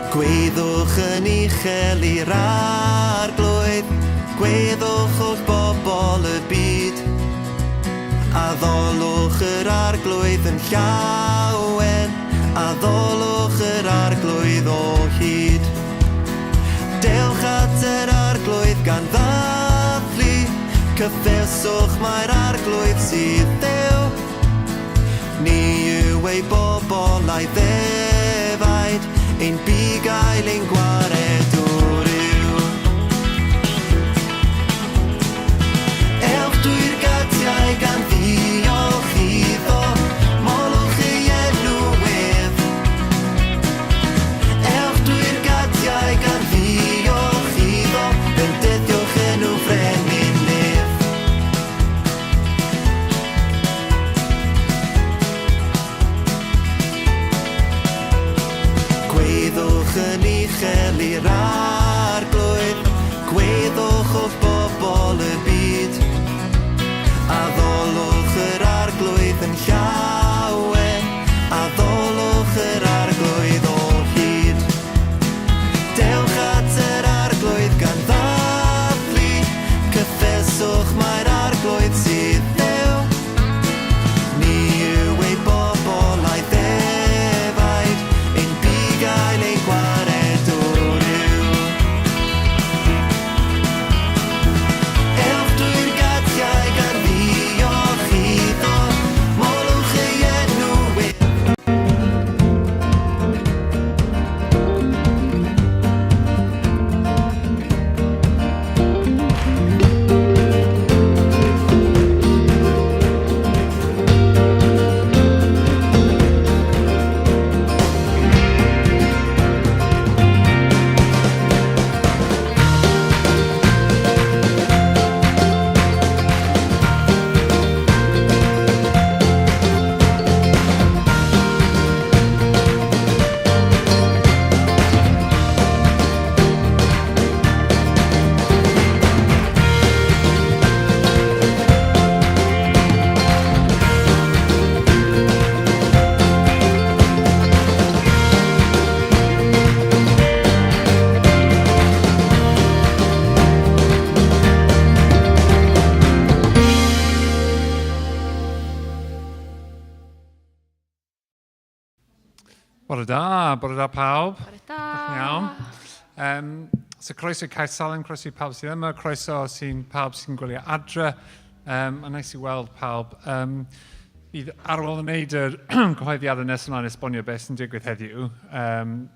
Gweddwch yn uchel i'r arglwydd, gweddwch holl bobl y byd. Addolwch yr arglwydd yn llawen, addolwch yr arglwydd o hyd. Dewch at yr arglwydd gan ddathlu, cyffeswch mai'r arglwydd sydd Dduw. Ni yw ei bobl a'i ddefaid, ein bugail, ein gwaredwr yw. Ewch drwy'r gatiau gan ddiolch iddo, molwch ei enw ef. Ewch drwy'r gatiau gan ddiolch iddo, bendithiwch enw Frenin Nef. Gweddwch yn uchel i'r arglwydd, gweddwch holl bobl y byd. Addolwch yr arglwydd yn llawen, addolwch yr arglwydd o hyd. Dewch at yr arglwydd gan ddathlu, Cyffeswch mai'r Arglwydd sydd Dduw. Ni yw ei bobl a'i ddefaid, ein bugail, ein gwaredwr yw. Ewch drwy'r gatiau gan ddiolch iddo, molwch ei enw ef. Bore da, bore da pawb. Bore da. Iawn. So croeso i Cae Salem, croeso i pawb sydd yma, croeso sy'n pawb sy'n gwylio adre. A neis i weld pawb. Bydd Arwel yn neud yr cyhoeddiadau nes ymlaen esbonio beth sy'n digwydd heddiw.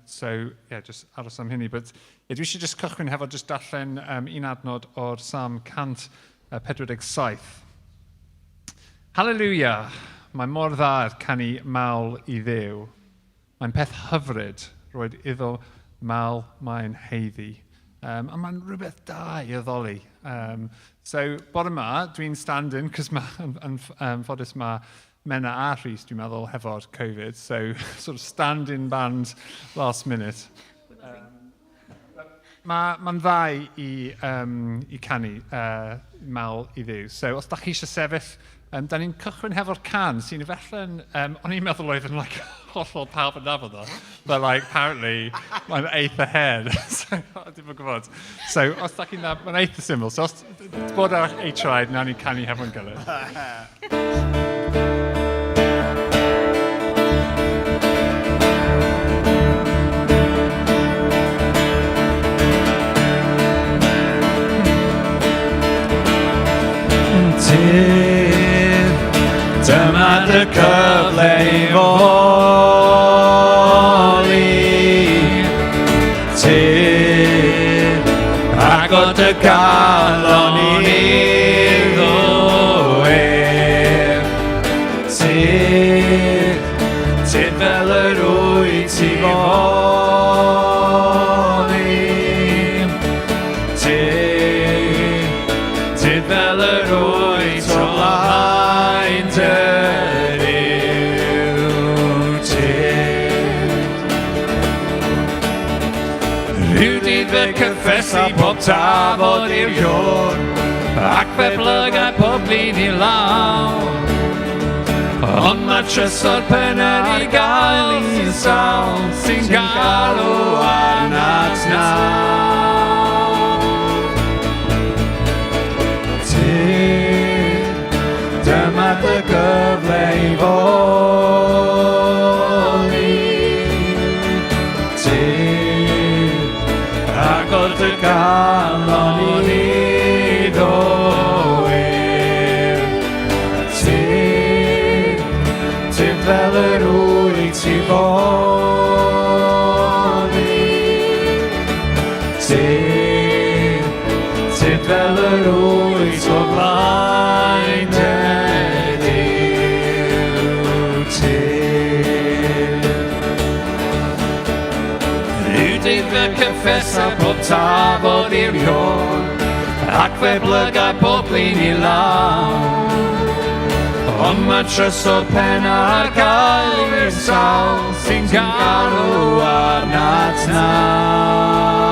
So, yeah, just aros am hynny. But, yeah, dwi eisiau just cychwyn hefo just darllen un adnod o'r Salm 147. Haleluia! Mae mor dda canu mawl i Dduw. Mae'n peth hyfryd roed iddo mawl mae'n haeddu. A mae'n rhywbeth da i addoli. So, bore yma, dwi'n stand-in, cos ma, yn ffodus mae Menna a Rhys, dwi'n meddwl, hefo'r Covid. So, sort of stand-in band last minute. Mae'n dda i canu mawl i Dduw. So, os da chi eisiau sefyll, da ni'n cychwyn hefo'r can sy'n efallai'n... O'n i'n meddwl oedd yn like, hollol pawb yn nabod o. But like, apparently, mae'n eitha hen. So, dwi'n gwybod. So, os da chi'n nabod, mae'n eitha syml. So, os bod ar ei traed, nawn ni canu hefo'n gilydd. Tyr, dyma dy cyfle i foli. Tyr, agor dy galon iddo ef. Tyr, tyr fel yr wyt ti foli. Tyr, tyr fel yr wyt o flaen dy Dduw. Tyr. Rhyw dydd fe cyffesu pob tafod i'r Ior, ac fe blygai pob blin i lawr. Ond mae trysor pened i gael i sawl sy'n galw Tyd, agor dy galon iddo ef. Tyd, tyd fel yr wyt ti fod i. Tyd, tyd fel yr wyt o flaen dy Dduw. Tyd. Rywdydd fe cyffesa pob tafod i'r Ior, ac fe blyga pob blin i lawr. Ond mae trysor pen ar gael i'r sawl sy'n galw arnat nawr.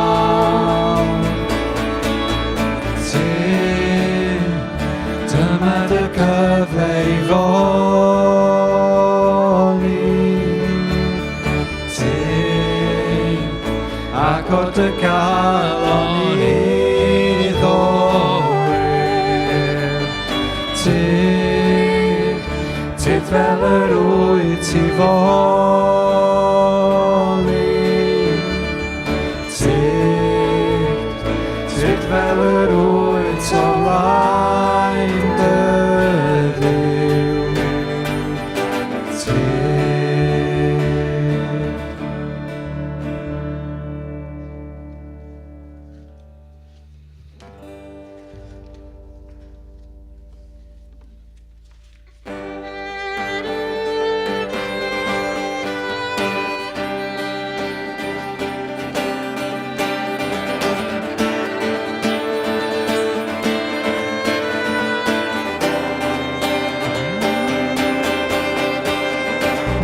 Tyd, dyma dy gyfle i foli. Tyd, agor dy galon iddo ef. Tyd, tyd fel yr wyt ti foli. Tyd, tyd fel yr wyt o flaen dy Dduw. Tyd.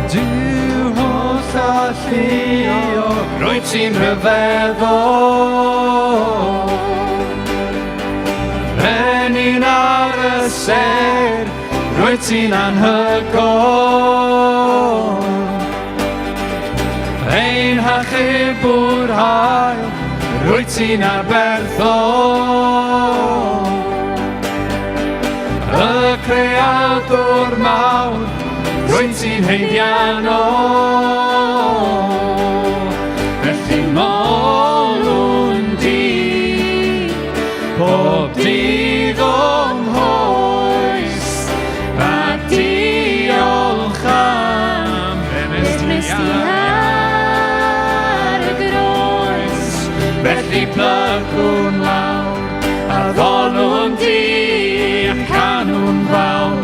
Duw holl alluog, rwyt ti'n rhyfeddol. Brenin ar y ser, rwyt ti'n anhygoel. Ein hachubwr hael, rwyt ti'n arberthol. Y creadur mawr, rwyt ti'n haeddiannol. Felly molwn di, pob dydd o'm hoes, a diolch am be wnes di ar y groes. Felly plygwn lawr, addolwn di, a canwn fawr,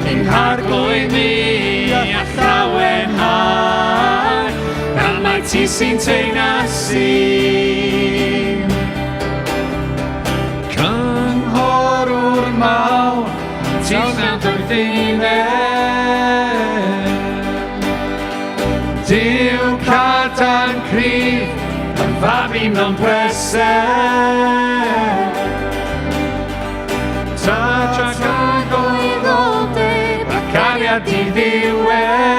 ein Harglwydd ni, a llawenhau, am mai ti sy'n teyrnasu. Cynghorwr mawr, ti'n llawn doethineb. Duw cadarn cryf, yn fabi mewn preseb. Tad tragwyddoldeb, a cariad diddiwedd.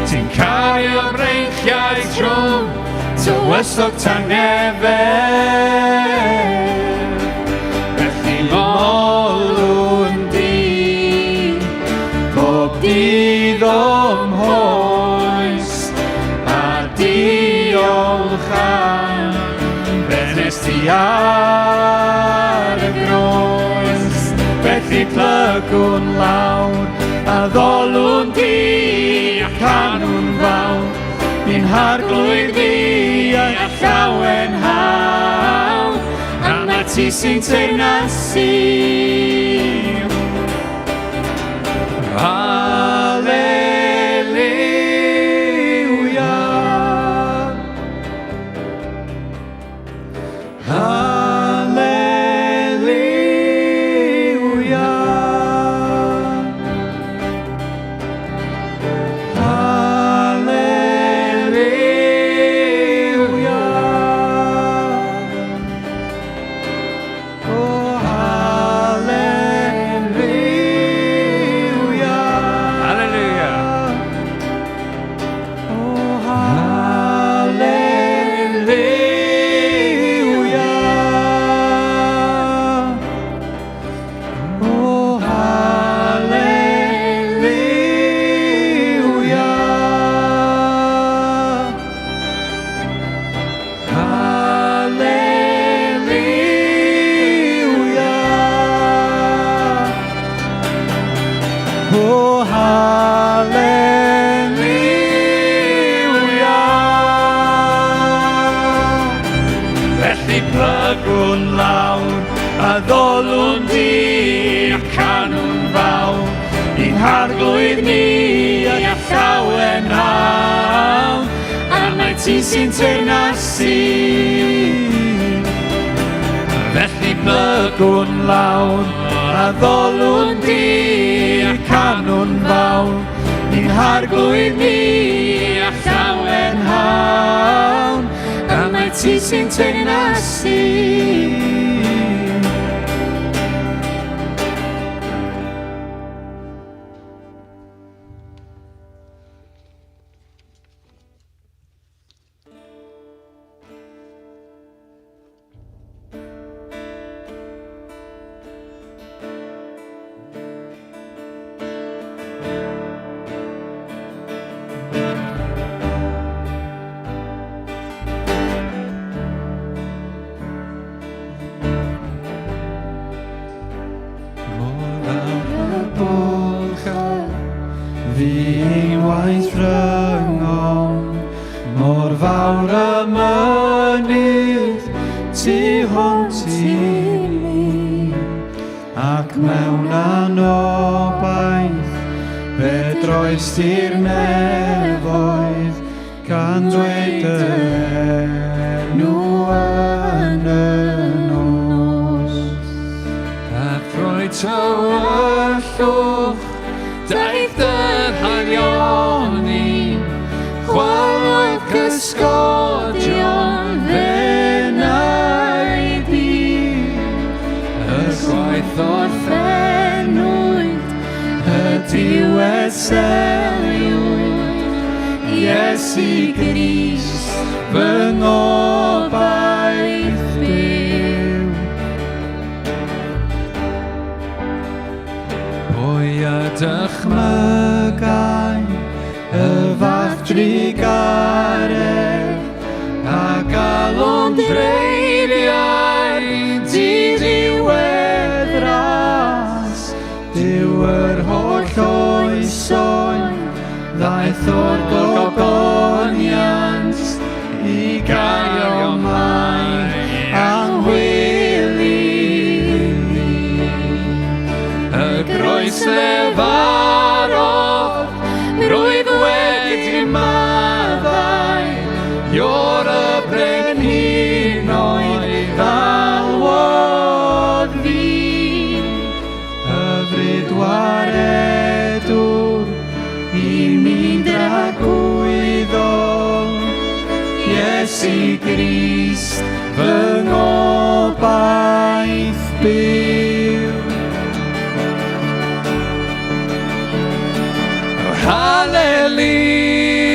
Ti'n cario breichiau trwm, tywysog tangnefedd. Felly molwn di, pob dydd o'm hoes, a diolch am be wnes ti ar y groes. Felly plygwn lawr, addolwn di, a canwn fawr, i'n Harglwydd fi, a llawenhau, am mai ti sy'n teyrnasu. Haleluia. Haleluia. Haleluia. Oh, haleluia. Blygwn lawr, addolwn di a canwn fawr, i'n harglwydd ni a llawenhawn, am mai ti sy'n teyrnasu. Felly blygwn lawr, addolwn di a canwn fawr, i'n harglwydd ni a llawenhawn, am mai ti sy'n teyrnasu. Mor fawr y bwlch a fu unwaith rhyngom, mor fawr y mynydd tu hwnt i mi, ac mewn anobaith fe droes i'r nefoedd, gan dweud dy enw yn y nos. A thrwy tywyllwch daeth yr haelioni, chwalodd cysgodion f'enaid i. Y gwaith orffennwyd, y diwedd seliwyd, Iesu Grist, fy ngobaith byw. Pwy y dychmygai y fath drugaredd a galon dreiriau di-ddiwedd ras Duw yr holl oesoedd ddaeth o'r gogoniant i gario mai anghwil i mi. Y groes lefarodd, rwyf wedi maddau, Ior y brenhinoedd alwodd fi. Hyfryd waredwr i mi'n dragwyddol, Iesu Grist, fy ngobaith byw.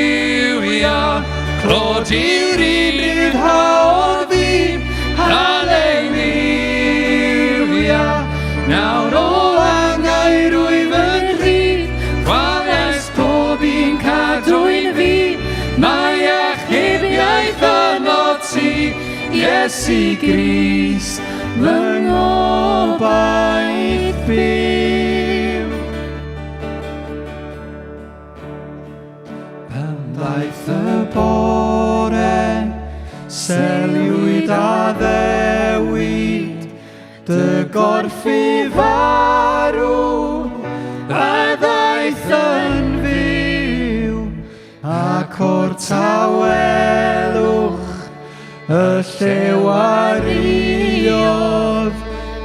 Haleluia, clod i'r un ryddhaodd fi. Haleluia, nawr o angau rwyf yn rhydd. Chwales pob un cadwyn fi, mae achubiaeth ynot ti, Iesu Grist, fy ngobaith byw. Pan ddaeth y bore, seliwyd addewid, dy gorff i farw, a ddaeth yn fyw, ac o'r tawelwch y llew a riodd,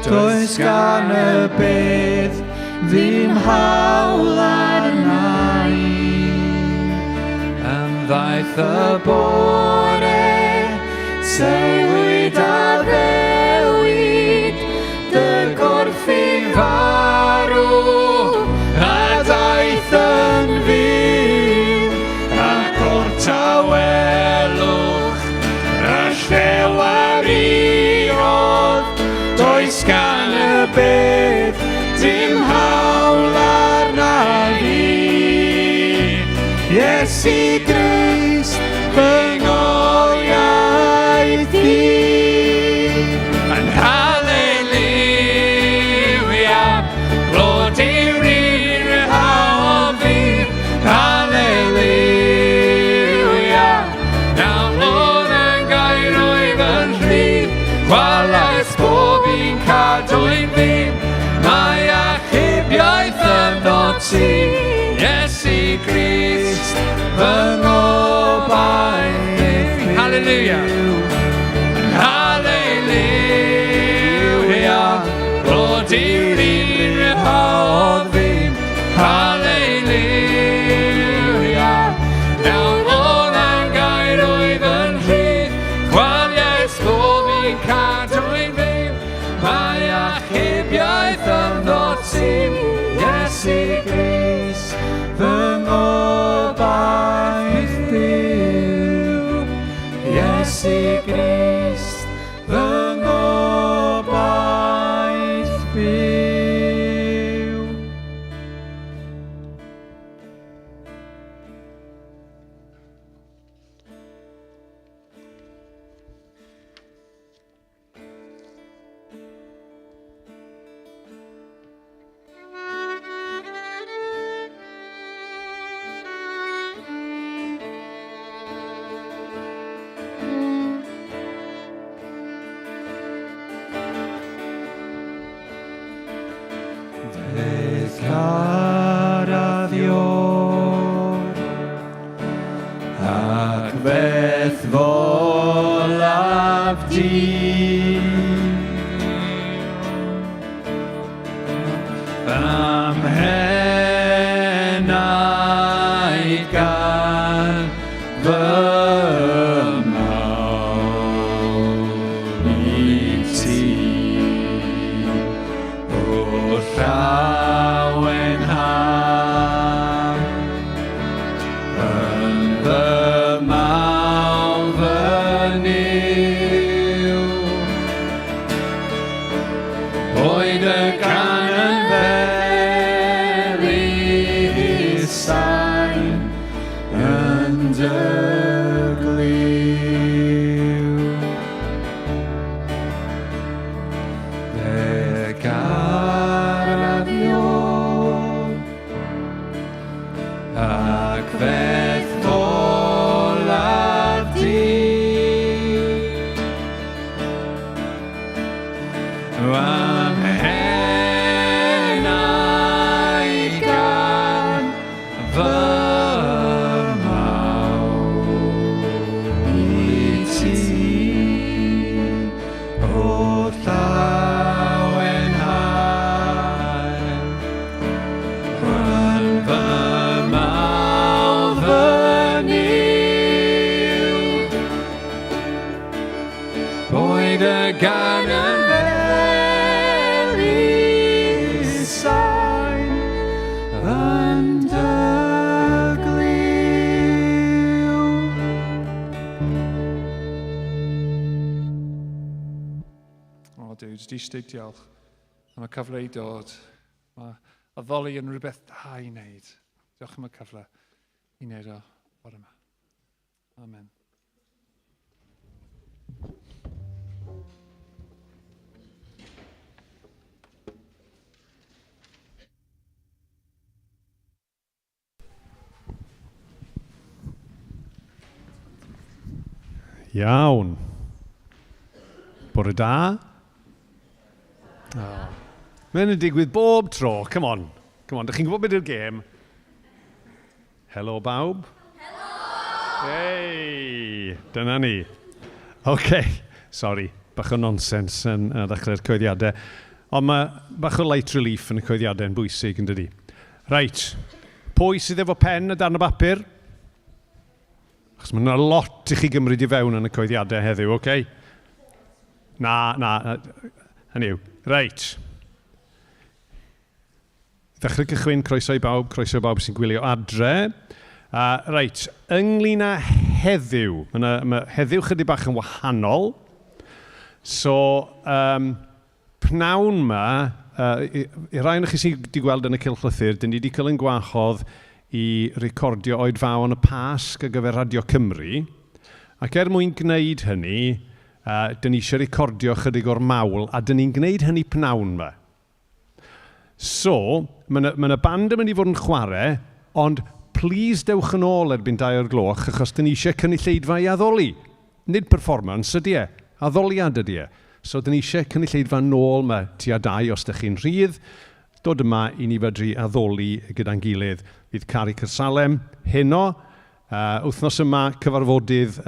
does gan y bedd ddim hawl arna i. Pan ddaeth y bore, seliwyd addewid, dy gorff i farw, a daeth yn fyw, ac o'r tawelwch y llew a riodd, does gan y bedd dim hawl arna i. Iesu Grist, fy ngobaith i. Yn haleluia, clod i'r un ryddhaodd fi. Haleluia, nawr o'r angau rwyf yn rhydd. Chwalais Fy ngobaith byw. Hallelujah. Hallelujah. Clod i'r un ryfhaodd fi. Hallelujah. Nawr o'n angair oedd yn rhydd. Chwaliais bob un cadwyn fyw. Mae achubiaeth ynddo ti, Iesu Grist, fy ngobaith byw. Iesu Grist, fy ngobaith byw. Fe'th caraf Ac fe'th folaf di. Am henaid gan fy mawl i ti. O llawenhau yn fy mawl fy Nuw. Boed y can yn felys sain yn dy glyw. Fe garaf Ion, ac fe'th folaf di. Am henaid gan fy mawl i ti. O llawenhau yn fy mawl fy Nuw. Boed y gan yn felys sain yn dy glyw. O, Duw, jyst eisiau dweud diolch am y cyfle i dod. Mae addoli yn rhywbeth da i wneud. Diolch am y cyfle i wneud o bore yma. Amen. Iawn. Bore da. Oh. Mae'n yn digwydd bob tro. Come on. Come on. Dych chi'n gwybod beth yw'r gêm? Helo bawb. Helo! Hey! Dyna ni. OK. Sorry. Bach o nonsens yn ddechrau'r coeddiadau. Ond mae bach o light relief yn y coeddiadau yn bwysig, yn dydi? Reit. Pwy sydd efo pen a darn o bapur? Achos mae yna lot i chi gymryd i fewn yn y coeddiadau heddiw, oce? Okay? Na, na, hynny yw. Reit. Ddechrau cychwyn, croeso i bawb, croeso i bawb sy'n gwylio adre. Reit, ynglyn â heddiw, mae, yna, mae heddiw chydig bach yn wahanol. So, pnawn ma, i, i rai o'n chi sydd wedi gweld yn y cylchlythyr, dyn ni wedi cael yn gwahodd i recordio oedfaon y Pasg ar gyfer Radio Cymru. Ac er mwyn gwneud hynny, dyn ni eisiau recordio chydig o'r mawl, a dyn ni'n gwneud hynny pnawn ma. So, mae yna ma band yn mynd i fod yn chwarae, ond please dewch yn ôl erbyn 2 o'r gloch, achos dyn ni eisiau cynulleidfa i addoli. Nid performance ydy e, addoliad ydy e. So, dyn ni eisiau cynulleidfa nôl yma tua 2 os ydych chi'n rhydd. Dod yma i ni fedru addoli gyda'n gilydd. Fydd Cari Cersalem heno. Wythnos yma, cyfarfodydd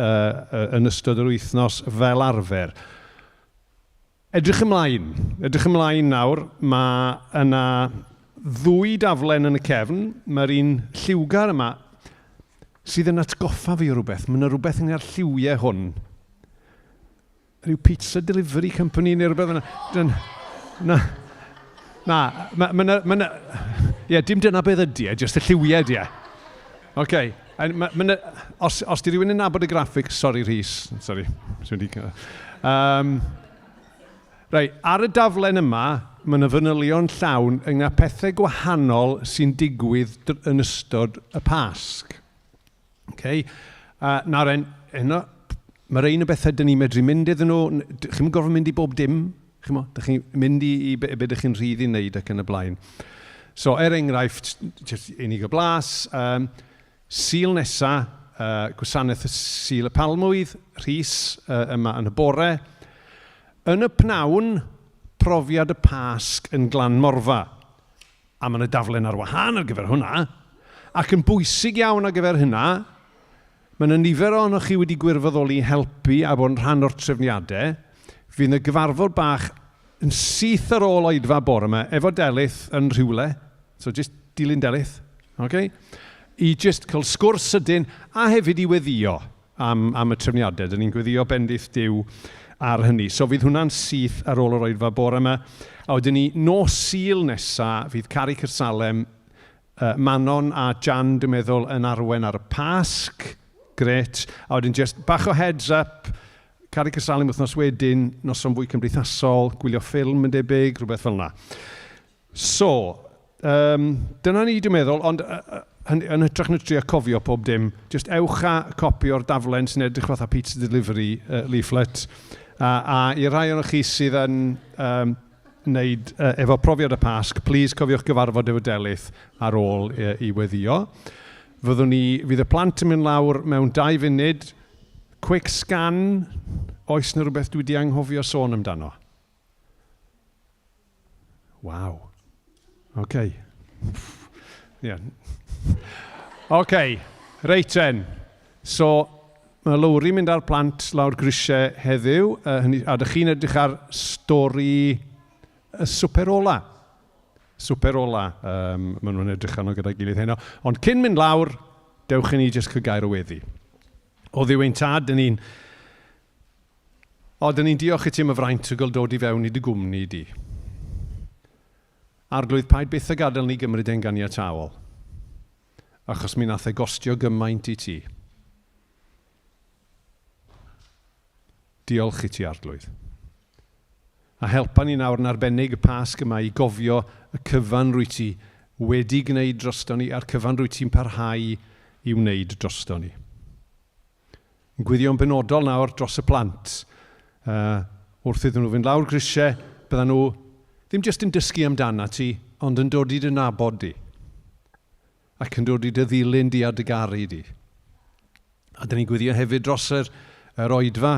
yn ystod yr wythnos fel arfer. Edrych ymlaen. Edrych ymlaen nawr. Mae yna ddwy daflen yn y cefn. Mae'r un lliwgar yma sydd yn atgoffa fi o rhywbeth. Mae yna rhywbeth yn â'r lliwiau hwn. Rhyw pizza delivery company neu rhywbeth yna. Dyn, na, na, mae ma, ma, ma, ie, dim dyna beth ydy e, jyst y lliwiau ydy e. Oce, ma, ma, os di rhywun yn nabod y graphic, sorry Rhys, sorry. Reit, ar y daflen yma, mae yna fanylion llawn ynglŷn â pethau gwahanol sy'n digwydd yn ystod y Pasg. Okay? Nawr, en, heno, mae rhain o bethau dyn ni'n medru mynd iddyn nhw. Chi'n gorfod mynd i bob dim. Chi'n dych chi'n mynd i be, be dych chi'n rhydd i wneud ac yn y blaen. So, er enghraifft, just unig o blas, Sul nesa, gwasanaeth y Sul y Palmwydd, Rhys, yma yn y bore. Yn y pnawn, profiad y Pasg yn Glan Morfa. A mae yna daflen ar wahân ar gyfer hwnna. Ac yn bwysig iawn ar gyfer hynna, mae yna nifer ohonoch chi wedi gwirfoddoli i helpu a bod yn rhan o'r trefniadau. Fydd yna gyfarfod bach yn syth ar ôl oedfa bore yma, efo Delyth yn rhywle. So just dilyn Delyth, okay? I just cael sgwrs sydyn a hefyd i weddio am, am y trefniadau. Dyn ni'n gweddio bendith Duw ar hynny. So fydd hwnna'n syth ar ôl yr oedfa bore yma. A wedyn ni, nos Sul nesa, fydd Cari Cersalem, Manon a Jan, dwi'n meddwl, yn arwen ar y Pasg. Gret. A wedyn just bach o heads up, Cari Cersalem wythnos wedyn, noson fwy cymdeithasol, gwylio ffilm yn debyg, rhywbeth fel yna. So, um, dyna ni dwi'n meddwl, ond yn, yn hytrach na trio cofio pob dim, just ewch a copi o'r daflen sy'n edrych fatha pizza delivery leaflet, a i rai ohonoch chi sydd yn um, wneud efo profiad y Pasg, please cofiwch gyfarfod efo Delyth ar ôl i weddio. Fyddwn ni, fydd y plant yn mynd lawr mewn dau funud. Quick scan, oes na rhywbeth dwi wedi anghofio sôn amdano? Waw. OK. Yeah. OK, reit then. So, mae Lowri mynd â'r plant lawr grisiau heddiw, hynny, a dych chi'n edrych ar stori y swper ola. Swper ola, maen nhw'n edrych arno gyda'i gilydd heno. Ond cyn mynd lawr, dewch i ni jyst cael gair o weddi. O Dduw ein tad, dyn ni'n O, dyn ni'n diolch i ti am y fraint o gael dod i fewn i dy gwmni di. Arglwydd, paid byth a gadael ni gymryd e'n ganiataol, achos mi nath e gostio gymaint i ti. Diolch i ti, Arglwydd. A helpa ni nawr yn arbennig y Pasg yma i gofio y cyfan rwy ti wedi gwneud drosto ni a'r cyfan rwy ti'n parhau i wneud drosto ni. Yn gweddïo'n benodol nawr dros y plant. Wrth iddyn nhw fynd lawr grisiau, byddan nhw ddim jyst yn dysgu amdanat ti, ond yn dod i dy nabod di. Ac yn dod i dy ddilyn di a dy garu di. A dyn ni'n gweddio hefyd dros yr, yr oedfa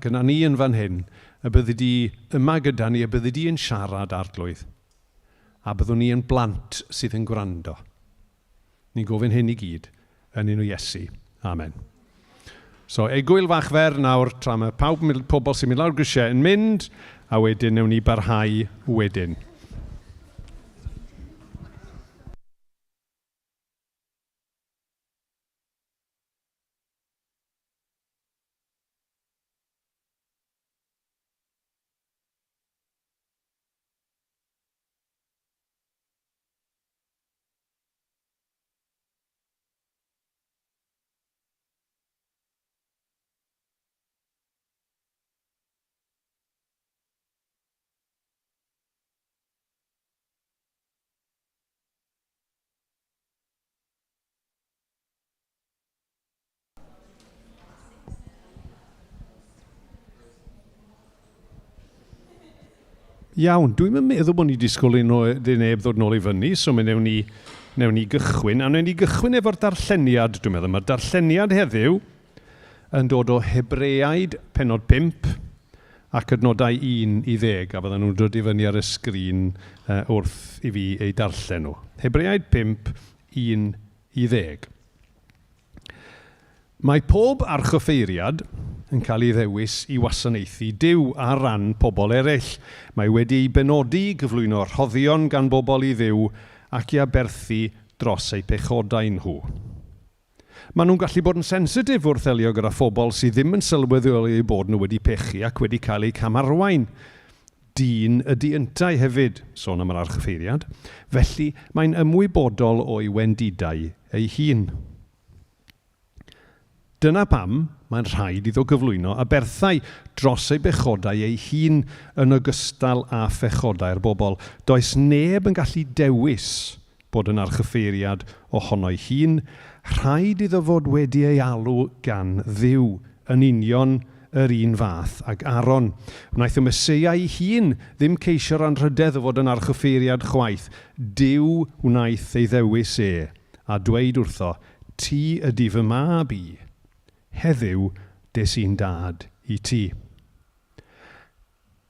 gyda ni yn fan hyn, y byddi di yma gyda ni, y byddi di yn siarad arglwydd. A byddwn ni yn blant sydd yn gwrando. Ni'n gofyn hyn i gyd yn enw Iesu. Amen. So, egwyl fach fer nawr tra mae pawb, pobl sy'n mynd lawr grisiau yn mynd, a wedyn newn ni barhau wedyn. Iawn, dwi'm yn meddwl bod ni disgwyl i neb ddod nôl i fyny, so mi newn ni, newn ni gychwyn. A newn ni gychwyn efo'r darlleniad, dwi'n meddwl. Mae'r darlleniad heddiw yn dod o Hebreaid penod 5 ac adnodau 1 i 10, a fyddan nhw'n dod i fyny ar y sgrin wrth i fi eu darllen nhw. Hebreaid 5, 1 i 10. Mae pob archoffeiriad yn cael ei ddewis i wasanaethu Duw ar ran pobl eraill. Mae wedi ei benodi i gyflwyno rhoddion gan bobl i Dduw ac i aberthu dros eu pechodau nhw. Maen nhw'n gallu bod yn sensitif wrth ddelio gyda phobl sydd ddim yn sylweddoli eu bod nhw wedi pechu ac wedi cael eu camarwain. Dyn ydy yntau hefyd, sôn am yr archoffeiriad, felly mae'n ymwybodol o'i wendidau ei hun. Dyna pam mae'n rhaid iddo gyflwyno aberthau dros ei bechodau ei hun yn ogystal â phechodau'r bobl. Does neb yn gallu dewis bod yn archoffeiriad ohono'i hun, rhaid iddo fod wedi ei alw gan Dduw, yn union yr un fath ag Aaron. Wnaeth y Meseia ei hun ddim ceisio'r anrhydedd o fod yn archoffeiriad chwaith, Duw wnaeth ei ddewis e, a dweud wrtho, Ti ydy fy mab i. Heddiw des i'n dad i ti.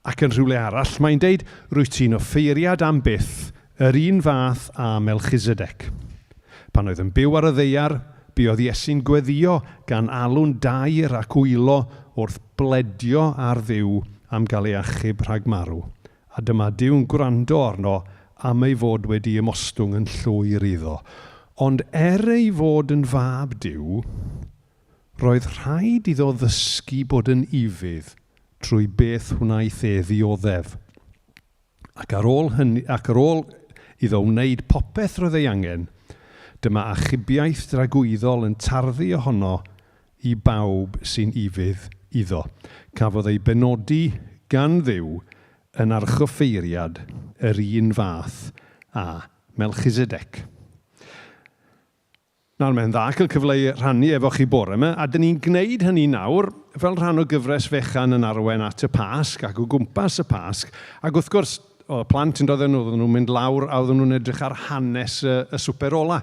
Ac yn rhywle arall mae'n deud, Rwyt ti'n offeiriad am byth, yr un fath â Melchisedec. Pan oedd yn byw ar y ddaear, buodd Iesu'n gweddïo gan alw'n daer ac wylo wrth bledio ar Dduw am gael ei achub rhag marw. A dyma Duw'n gwrando arno am ei fod wedi ymostwng yn llwyr iddo. Ond er ei fod yn fab Duw, roedd rhaid iddo ddysgu bod yn ufudd trwy beth wnaeth e ddioddef. Ac ar ôl hynny, ac ar ôl iddo wneud popeth roedd ei angen, dyma achubiaeth dragwyddol yn tarddu ohono i bawb sy'n ufudd iddo. Cafodd ei benodi gan Dduw yn archoffeiriad yr un fath â Melchisedec. Nawr, mae'n dda cael cyfle i rhannu efo chi bore yma, a dyn ni'n gwneud hynny nawr fel rhan o gyfres fechan yn arwain at y Pasg ac o gwmpas y Pasg. Ac wrth gwrs, oedd y plant yn dod yn, oedden nhw'n mynd lawr a oedden nhw'n edrych ar hanes y, y swper ola.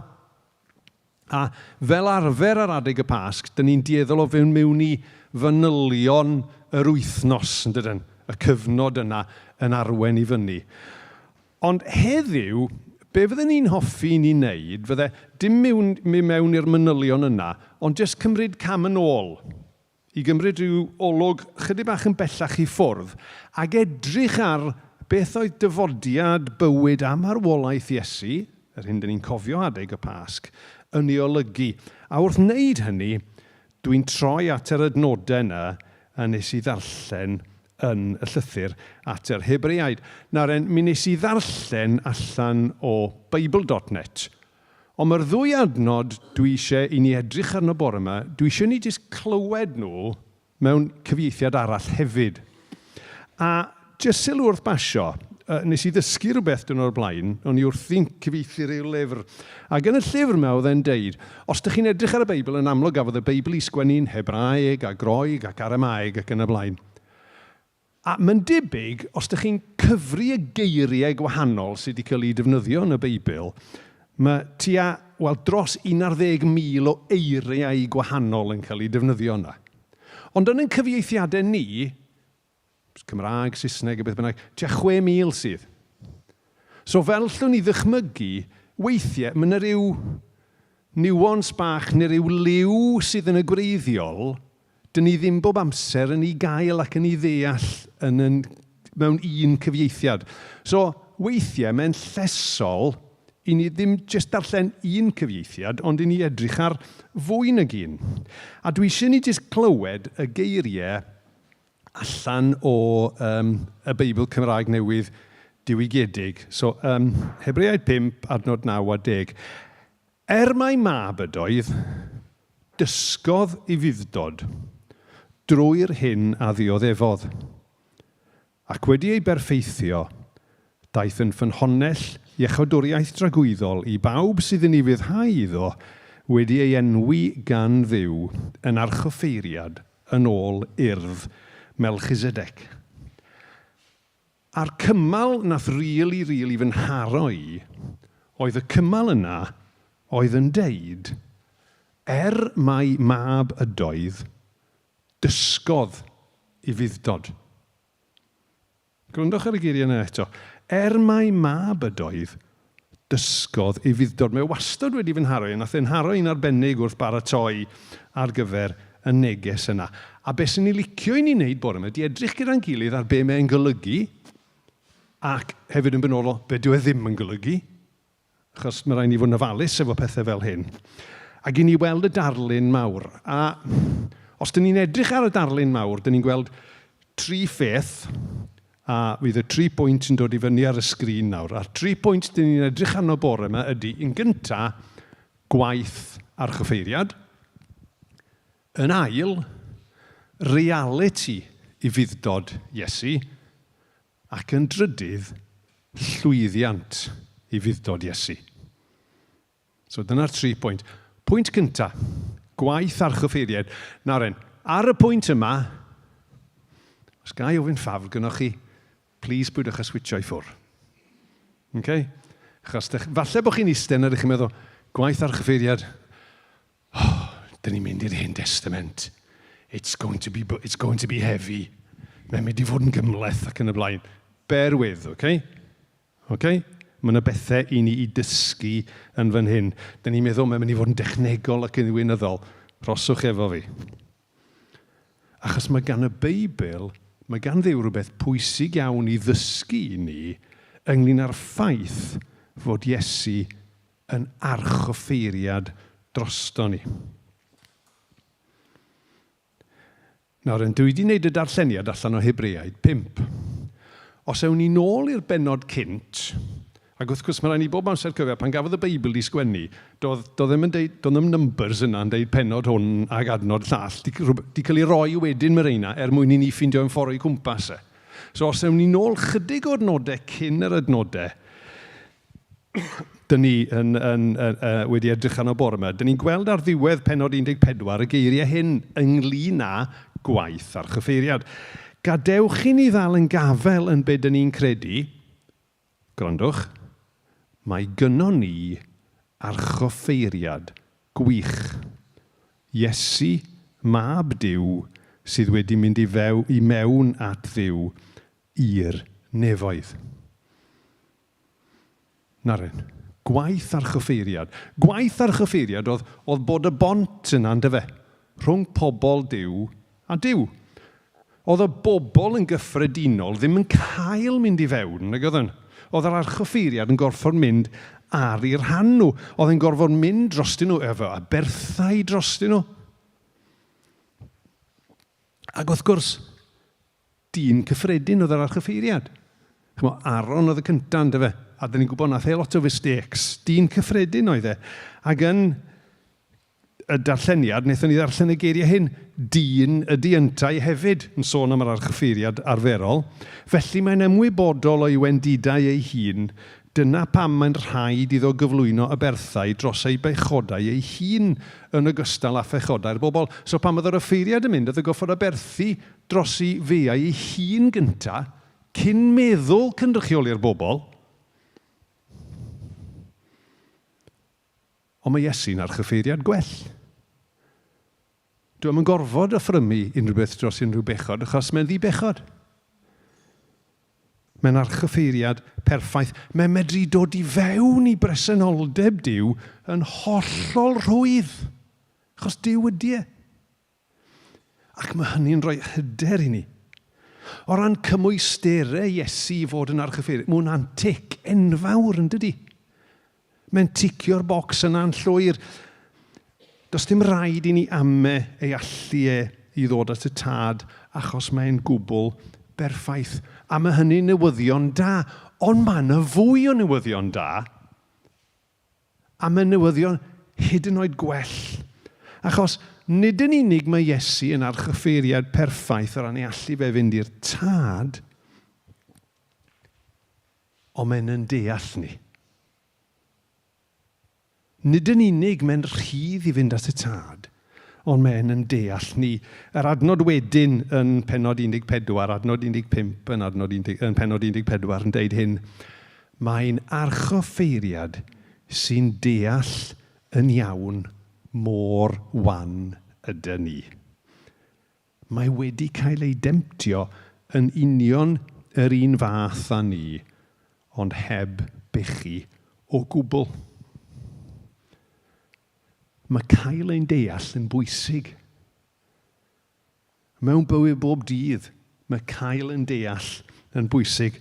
A fel arfer ar adeg y Pasg, dyn ni'n dueddol o fynd mewn i fanylion yr wythnos, yn dydyn? Y cyfnod yna yn arwen i fyny. Ond heddiw, be fydden ni'n hoffi i ni wneud fydde dim mewn, mynd mewn i'r manylion yna, ond jyst cymryd cam yn ôl, i gymryd rhyw olwg chydig bach yn bellach i ffwrdd ac edrych ar beth oedd dyfodiad bywyd a marwolaeth Iesu, yr hyn dyn ni'n cofio adeg y Pasg, yn ei olygu. A wrth wneud hynny, dwi'n troi at yr adnodau yna a nes i ddarllen yn y llythyr at yr Hebreaid. Nawr, mi nes i ddarllen allan o Bible.net. Ond mae'r ddwy adnod dwi eisiau i ni edrych arno bore yma, dwi eisiau ni jyst clywed nhw mewn cyfieithiad arall hefyd. A jyst sylw wrth basio, nes i ddysgu rhywbeth dyn o'r blaen, o'n i wrthi'n cyfieithu rhyw lyfr. Ac yn y llyfr yma oedd e'n deud, os dych chi'n edrych ar y Beibl, yn amlwg gafodd y Beibl ei sgwennu'n Hebraeg a Groeg ac Aramaeg ac yn y blaen. A mae'n debyg, os dych chi'n cyfri y geiriau gwahanol sydd wedi cael eu defnyddio yn y Beibl, mae tua, wel, dros 11,000 o eiriau gwahanol yn cael eu defnyddio yna. Ond yn ein cyfieithiadau ni, Cymraeg, Saesneg a beth bynnag, tua 6,000 sydd. So fel llwn ni ddychmygu, weithiau mae yna ryw nuance bach neu ryw liw sydd yn y gwreiddiol Dyn ni ddim bob amser yn ei gael ac yn ei ddeall yn, yn, mewn un cyfieithiad. So, weithiau mae'n llesol i ni ddim jyst darllen un cyfieithiad, ond i ni edrych ar fwy nag un. A dwi eisiau ni jyst clywed y geiriau allan o um, y Beibl Cymraeg Newydd diwygiedig. So, um, Hebreaid 5, adnod 9 a 10. Er mai mab ydoedd, dysgodd ufudd-dod drwy'r hyn a ddioddefodd, ac wedi ei berffeithio, daeth yn ffynhonnell iechawdwriaeth dragwyddol i bawb sydd yn ufuddhau iddo, wedi ei enwi gan Dduw yn archoffeiriad yn ôl urdd Melchisedec. A'r cymal nath rili, rili fy nharo i oedd y cymal yna oedd yn deud, er mai mab ydoedd, dysgodd ufudd-dod. Gwrandwch ar y geiriau yna eto. Er mai mab ydoedd, Dysgodd ufudd-dod. Mae o wastad wedi fy nharo i, a nath e nharo i'n arbennig wrth baratoi ar gyfer y neges yna. A be sy'n ni licio i ni wneud bore yma ydy edrych gyda'n gilydd ar be mae'n golygu, ac hefyd yn benodol, be dyw e ddim yn golygu, achos mae rhaid ni fod yn ofalus efo pethau fel hyn. Ac i ni weld y darlun mawr. A os dyn ni'n edrych ar y darlun mawr, dyn ni'n gweld tri pheth, A fydd y tri pwynt yn dod i fyny ar y sgrin nawr. A'r tri pwynt dyn ni'n edrych arno bore yma ydy, yn gynta, gwaith archoffeiriad. Yn ail, realiti ufudd-dod Iesu. Ac yn drydydd, llwyddiant ufudd-dod Iesu. So dyna'r tri pwynt. Pwynt cynta, gwaith archoffeiriaid. Nawr en, ar y pwynt yma, os ga i ofyn ffafr gynnwch chi, please pwydwch â switcho i ffwr. Okay? Achos dych, falle bod chi'n eistedd yna, ydych chi'n meddwl, gwaith archoffeiriad, oh, dyn ni'n mynd i'r Hen Testament. It's going to be, it's going to be heavy. Mae'n mynd i fod yn gymhleth ac yn y blaen. Bear with, okay? Ok? Mae yna bethau i ni i dysgu yn fan hyn. Dyn ni'n meddwl mae'n mynd i fod yn dechnegol ac yn ddiwinyddol. Rhoswch efo fi. Achos mae gan y Beibl, mae gan Dduw rhywbeth pwysig iawn i ddysgu i ni ynglyn â'r ffaith fod Iesu yn archoffeiriad drosto ni. Nawr, yn dwi wedi wneud y darlleniad allan o Hebreaid 5. Os ewn ni nôl i'r bennod cynt, ac wrth gwrs mae rhaid ni bob amser cofio, pan gafodd y Beibl di sgwennu, doedd, doedd ddim yn deud, doedd ddim numbers yna yn deud pennod hwn ag adnod llall. Di, di cael ei roi wedyn mae reina er mwyn i ni ffindio yn ffordd o'i cwmpas e. So os ewn ni nôl chydig o adnodau cyn yr adnodau, dyn ni yn, yn, yn, uh, wedi edrych arno bore yma, dyn ni'n gweld ar ddiwedd penod 14 y geiriau hyn ynglyn â gwaith archyffeiriad. Gadewch i ni ddal yn gafel yn be dyn ni'n credu, gwrandwch, mae gynnon ni archoffeiriad gwych. Iesu, mab Duw, sydd wedi mynd i, few, i mewn at Dduw i'r nefoedd. Naren. Gwaith archoffeiriad. Gwaith archoffeiriad oedd, oedd bod y bont yna, yndyfe? Rhwng pobl Duw a Duw. Oedd y bobl yn gyffredinol ddim yn cael mynd i fewn, nag oedden? Oedd yr archoffeiriad yn gorfod mynd ar eu rhan nhw. Oedd e'n gorfod mynd drostyn nhw efo aberthau drostyn nhw. Ac wrth gwrs, Dyn cyffredin oedd yr archoffeiriad. Ch'mo', Aaron oedd y cynta, yndyfe? A dyn ni'n gwybod nath e lot o mistakes. Dyn cyffredin oedd e. Ac yn y darlleniad, wnaethon ni ddarllen y geiriau hyn, dyn ydy yntau hefyd, yn sôn am yr archoffeiriad arferol. Felly mae'n ymwybodol o'i wendidau ei hun, Dyna pam mae'n rhaid iddo gyflwyno aberthau dros ei bechodau ei hun yn ogystal â phechodau'r bobl. So pan oedd yr offeiriad yn mynd, oedd y goffod aberthu dros ei feiau ei hun gynta, cyn meddwl cynrychioli'r bobl. Ond mae Iesu'n archoffeiriad gwell. Dwi ddim yn gorfod offrymu unrhyw beth dros unrhyw bechod, achos mae'n ddi-bechod. Mae'n archoffeiriad perffaith. Mae'n medru dod i fewn i bresenoldeb Duw yn hollol rhwydd, achos Duw ydy e. Ac mae hynny'n rhoi hyder i ni. O ran cymwysterau Iesu i fod yn archoffeiriad, mae hwnna'n tic enfawr, yn dydy? Mae'n ticio'r bocs yna'n llwyr. Does dim rhaid i ni ame ei allu e i ddod at y tad achos mae'n gwbl berffaith. A mae hynny'n newyddion da. Ond mae yna fwy o newyddion da. A mae newyddion hyd yn oed gwell. Achos nid yn unig mae Iesu yn archoffeiriad perffaith o ran ei allu fe fynd i'r tad, Ond mae'n yn deall ni. Nid yn unig mae'n rhydd i fynd at y tad, ond mae'n yn deall ni. Yr adnod wedyn yn pennod 14, adnod 15 yn, adnod 10, yn pennod 14 yn deud hyn, mae'n archoffeiriad sy'n deall yn iawn mor wan ydyn ni. Mae wedi cael ei demtio yn union yr un fath â ni, ond heb bechu o O gwbl. Mae cael ein deall yn bwysig. Mewn bywyd bob dydd, mae cael ein deall yn bwysig.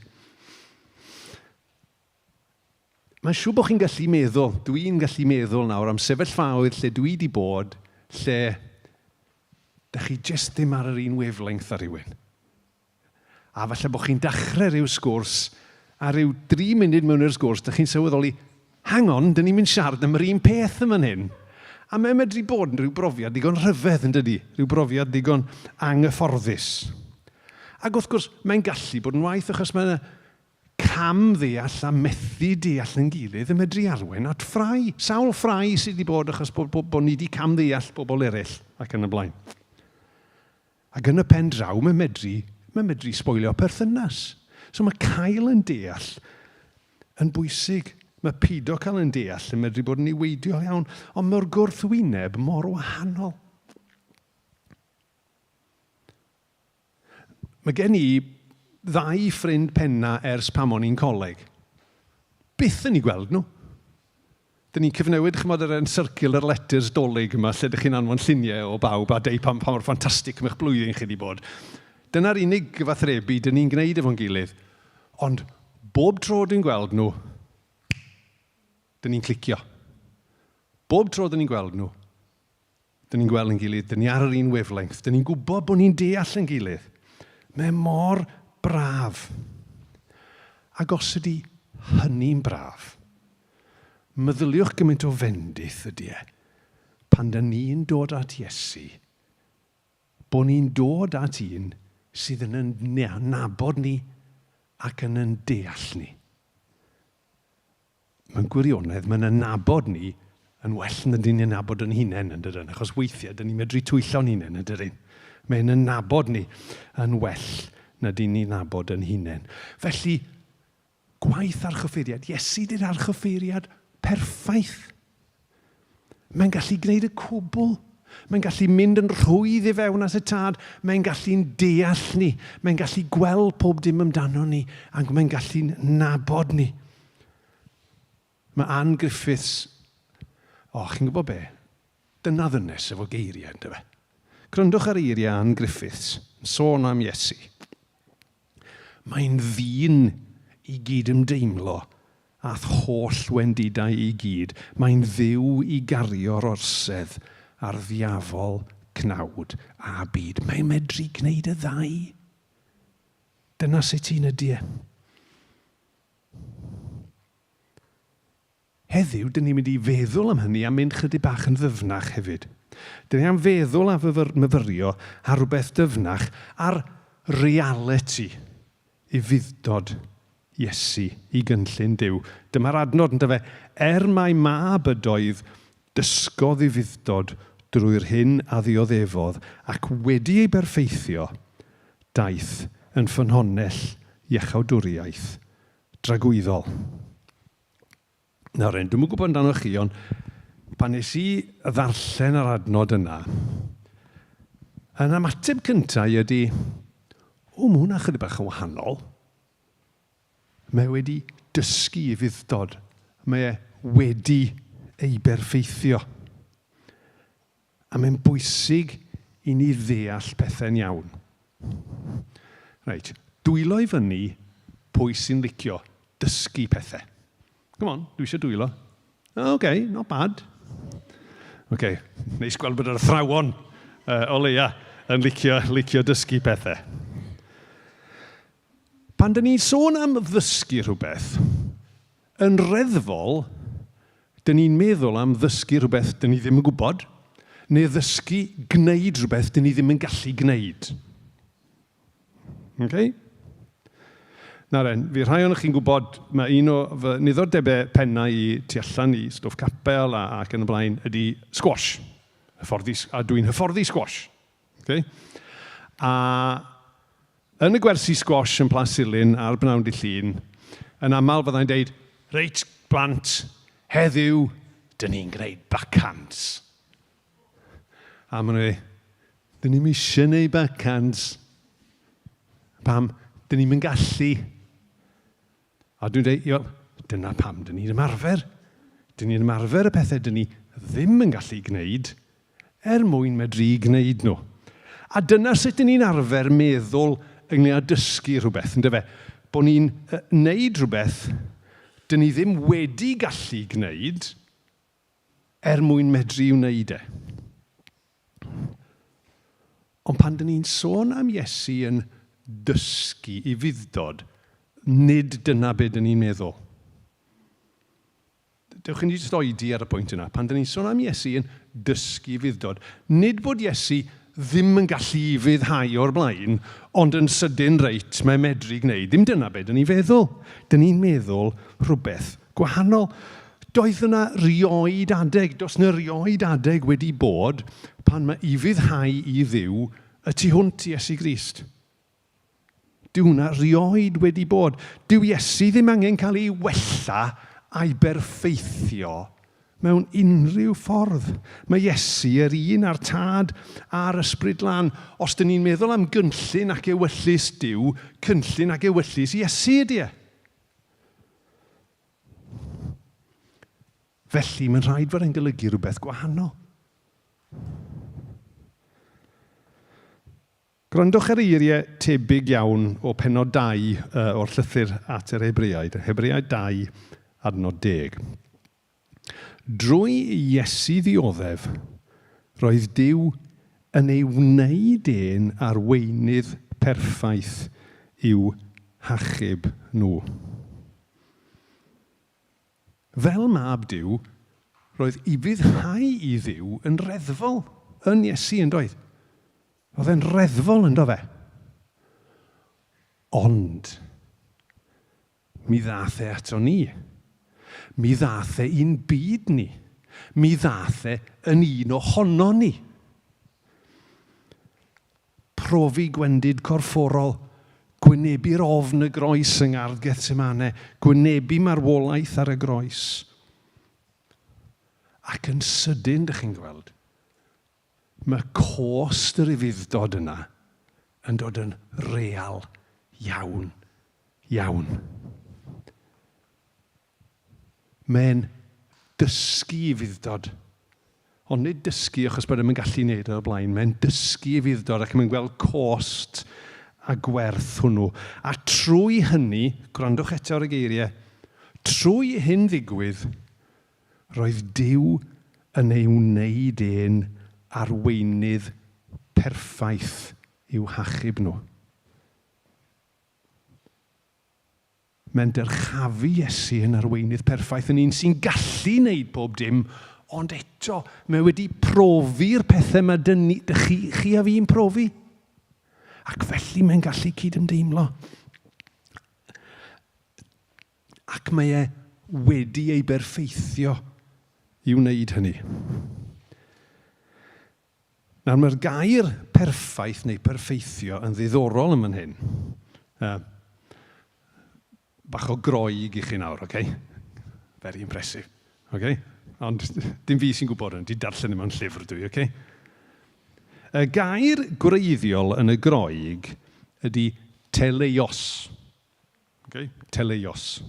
Mae'n siŵr bod chi'n gallu meddwl, dwi'n gallu meddwl nawr am sefyllfaoedd lle dwi wedi bod, lle da chi jyst ddim ar yr un wavelength â rhywun. A falle bod chi'n dechrau rhyw sgwrs, a rhyw dri munud mewn i'r sgwrs, da chi'n sylweddoli, hang on, dyn ni'n mynd siarad am yr un peth yn fan hyn. A mae'n medru bod yn rhyw brofiad digon rhyfedd, yn dydy? Rhyw brofiad digon anghyfforddus. Ac wrth gwrs, mae'n gallu bod yn waith, achos mae yna cam ddeall a methu deall yn gilydd yn medru arwain at ffrae. Sawl ffrae sydd wedi bod achos bod, bod, bod ni wedi cam ddeall bobl eraill ac yn y blaen. Ac yn y pen draw, mae'n medru, mae'n medru sboilio perthynas. So mae cael yn deall yn bwysig. Mae pido cael yn deall yn medru bod yn niweidiol iawn, ond mae'r gwrthwyneb mor wahanol. Mae gen i ddau ffrind penna ers pam o'n i'n coleg. Byth yn eu gweld nhw. Dyn ni'n cyfnewid, chimod, yr un circular letters dolig yma lle dych chi'n anfon lluniau o bawb a deud pa, pa mor ffantastig mae'ch blwyddyn chi wedi bod. Dyna'r unig gyfathrebu dyn ni'n gwneud efo'n gilydd. Ond bob tro dwi'n gweld nhw, dyn ni'n clicio. Bob tro dyn ni'n gweld nhw, Dyn ni'n gweld yn gilydd, dyn ni ar yr un wavelength, dyn ni'n gwybod bod ni'n deall yn gilydd. Mae mor braf. Ac os ydy hynny'n braf, meddyliwch gymaint o fendith ydy e, pan dyn ni'n dod at Iesu, bod ni'n dod at un sydd yn yn nabod ni ac yn yn deall ni. Mewn gwirionedd, mae'n ein nabod ni yn well na dyn ni'n nabod yn hunain, yn dydyn? Achos weithiau, dyn ni'n medru twyllo'n hunain, yn dydyn? Mae'n ein nabod ni yn well na dyn ni'n nabod yn hunain. Felly, gwaith archoffeiriad, Iesu di'r archoffeiriad perffaith. Mae'n gallu gwneud y cwbl. Mae'n gallu mynd yn rhwydd i fewn at y tad. Mae'n gallu'n deall ni. Mae'n gallu gweld pob dim amdano ni. Ac mae'n gallu'n nabod ni. Mae Ann Griffiths... O, oh, chi'n gwybod be? Dyna ddynes efo geiriau, ynddo fe? Gwrandwch ar eiriau Ann Griffiths, yn sôn am Iesu. Mae'n ddyn i gyd-ymdeimlo a'th holl wendidau i gyd, mae'n Dduw i gario'r orsedd ar ddiafol, cnawd a byd. Mae'n medru gwneud y ddau. Dyna sut un ydy e. Heddiw, dyn ni'n mynd i feddwl am hynny a mynd chydig bach yn ddyfnach hefyd. Dyn ni am feddwl a myfyrio ar rhywbeth dyfnach, ar realiti ufudd-dod Iesu i gynllun Duw. Dyma'r adnod, yndyfe? Er mai mab ydoedd, dysgodd ufudd-dod drwy'r hyn a ddioddefodd, ac wedi ei berffeithio, daeth yn ffynhonnell iachawdwriaeth dragwyddol. Nawr, dwi'm yn gwybod amdano chi, ond pan nes i ddarllen yr adnod yna, yn ymateb cyntaf i ydy, o, mae hwnna chydig bach yn wahanol. Mae wedi dysgu i fuddod. Mae e wedi ei berffeithio. A mae'n bwysig i ni ddeall pethau'n iawn. Reit, dwylo i fyny pwy sy'n licio dysgu pethau. Come on, dwi eisiau dwylo. OK, not bad. OK, neis gweld bod yr athrawon o leia yn licio, licio dysgu pethau. Pan dyn ni'n sôn am ddysgu rhywbeth, yn reddfol, dyn ni'n meddwl am ddysgu rhywbeth dyn ni ddim yn gwybod, neu ddysgu gwneud rhywbeth dyn ni ddim yn gallu gwneud. Okay? Nawr en, fi rhai ohonoch chi'n gwybod, mae un o fy niddordebau pennau i tu allan i stwff capel a, ac yn y blaen ydy squash. Hyfforddi, a dwi'n hyfforddi squash. Okay? A yn y gwersi squash yn Plas Silyn ar bnawn dy Llun, yn aml fyddai'n deud, reit, blant, heddiw, dyn ni'n gwneud backhands. A maen nhw'n dweud, dyn ni'n eisiau gwneud backhands. Pam? Dyn ni'n gallu. A dwi'n dweud, well, Dyna pam dyn ni'n ymarfer. Dyn ni'n ymarfer y pethau dyn ni ddim yn gallu gwneud er mwyn medru gwneud nhw. A dyna sut dyn ni'n arfer meddwl ynglyn â dysgu rhywbeth, yndyfe? Bod ni'n wneud rhywbeth dyn ni ddim wedi gallu gwneud er mwyn medru wneud e. Ond pan dyn ni'n sôn am Iesu yn dysgu ufudd-dod, nid dyna be dyn ni'n meddwl. Dewch i ni jyst oedi ar y pwynt yna. Pan dyn ni'n sôn am Iesu yn dysgu ufudd-dod, nid bod Iesu ddim yn gallu ufuddhau o'r blaen, ond yn sydyn reit, mae'n medru gwneud. Ddim dyna be dyn ni'n feddwl. Dyn ni'n meddwl rhywbeth gwahanol. Doedd yna rioed adeg, does yna rioed adeg wedi bod pan mae ufuddhau i Dduw y tu hwnt i Iesu Grist. Dyw hwnna rioed wedi bod. Dyw Iesu ddim angen cael ei wella a'i berffeithio mewn unrhyw ffordd. Mae Iesu yr un â'r Tad a'r Ysbryd Glân. Os dyn ni'n meddwl am gynllun ac ewyllys Duw, cynllun ac ewyllys Iesu ydy e. Felly, mae'n rhaid fod e'n golygu rhywbeth gwahanol. Gwrandwch ar eiriau tebyg iawn o pennod 2 o'r llythyr at yr Hebreaid, Hebreaid 2, adnod 10. Drwy Iesu ddioddef, roedd Duw yn ei wneud e'n arweinydd perffaith i'w hachub nhw. Fel mab Duw, roedd ufuddhau i Dduw yn reddfol yn Iesu, yn doedd? Roedd e'n reddfol, yndo fe? Ond, mi ddath e ato ni. Mi ddath e i'n byd ni. Mi ddath e yn un ohono ni. Profi gwendid corfforol, gwynebu'r ofn y groes yng Ngardd Gethsemane, gwynebu marwolaeth ar y groes. Ac yn sydyn, dych chi'n gweld, mae cost yr ufudd-dod yna yn dod yn real iawn, iawn. Mae'n dysgu ufudd-dod. Ond nid dysgu achos bod e'm yn gallu neud e o'r blaen. Mae'n dysgu ufudd-dod ac mae'n gweld cost a gwerth hwnnw. A trwy hynny, gwrandwch eto ar y geiriau, trwy hyn ddigwydd, roedd Duw yn ei wneud e'n arweinydd perffaith i'w hachub nhw. Mae'n dyrchafu Iesu yn arweinydd perffaith, yn un sy'n gallu wneud pob dim, ond eto, mae wedi profi'r pethau mae dyn ni, dych chi, chi a fi'n profi. Ac felly mae'n gallu cydymdeimlo. Ac mae e wedi ei berffeithio i wneud hynny. Nawr, mae'r gair perffaith neu perffeithio yn ddiddorol yn fan hyn. Uh, bach o groeg i chi nawr, oce? Okay? Very impressive, oce? Okay? Ond dim fi sy'n gwybod hwn, di darllen e mewn llyfr dwi, oce? Okay? Y gair gwreiddiol yn y Groeg ydy teleios. Okay? Teleios.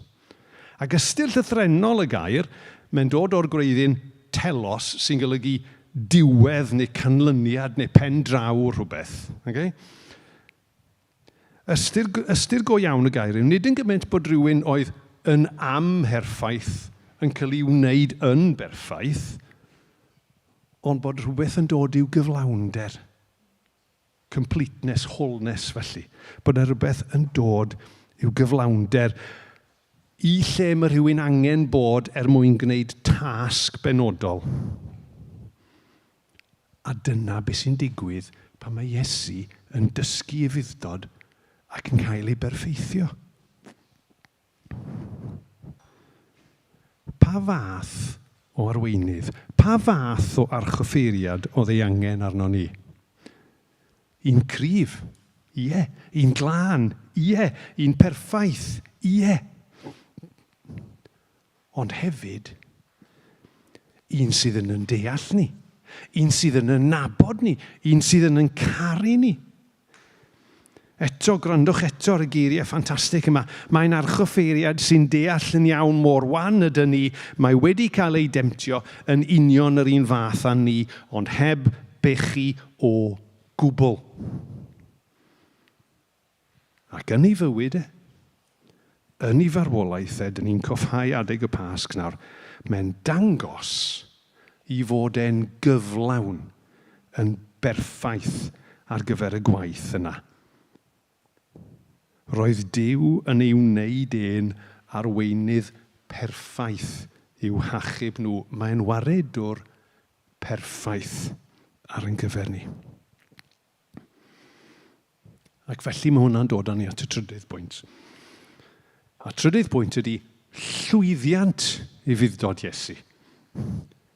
Ac ystyr llythrennol y gair, mae'n dod o'r gwreiddyn telos, sy'n golygu diwedd neu canlyniad neu pen draw rhywbeth. Okay? Ystyr, ystyr go iawn y gair yw nid yn gymaint bod rhywun oedd yn amherffaith yn cael ei wneud yn berffaith, ond bod rhywbeth yn dod i'w gyflawnder. Completeness, wholeness felly. Bod yna rhywbeth yn dod i'w gyflawnder i lle mae rhywun angen bod er mwyn gwneud tasg benodol. A dyna beth sy'n digwydd pan mae Iesu yn dysgu ufudd-dod ac yn cael ei berffeithio. Pa fath o arweinydd, pa fath o archoffeiriad oedd ei angen arnon ni? Un cryf, ie. Un glân, ie. Un perffaith, ie. Ond hefyd, un sydd yn yn deall ni, un sydd yn yn nabod ni, un sydd yn yn caru ni. Eto, gwrandwch eto ar y geiriau ffantastig yma. Mae'n archoffeiriad sy'n deall yn iawn mor wan ydyn ni. Mae wedi cael ei demtio yn union yr un fath â ni, ond heb bechu o gwbl. Ac yn ei fywyd e, yn ei farwolaeth e, dyn ni'n cofhau adeg y Pasg nawr, mae'n dangos i fod e'n gyflawn, yn berffaith ar gyfer y gwaith yna. Roedd Duw yn ei wneud e'n arweinydd perffaith i'w hachub nhw. Mae'n waredwr perffaith ar ein cyfer ni. Ac felly mae hwnna'n dod â ni at y trydydd bwynt. A trydydd pwynt ydy llwyddiant i fuddod Iesu.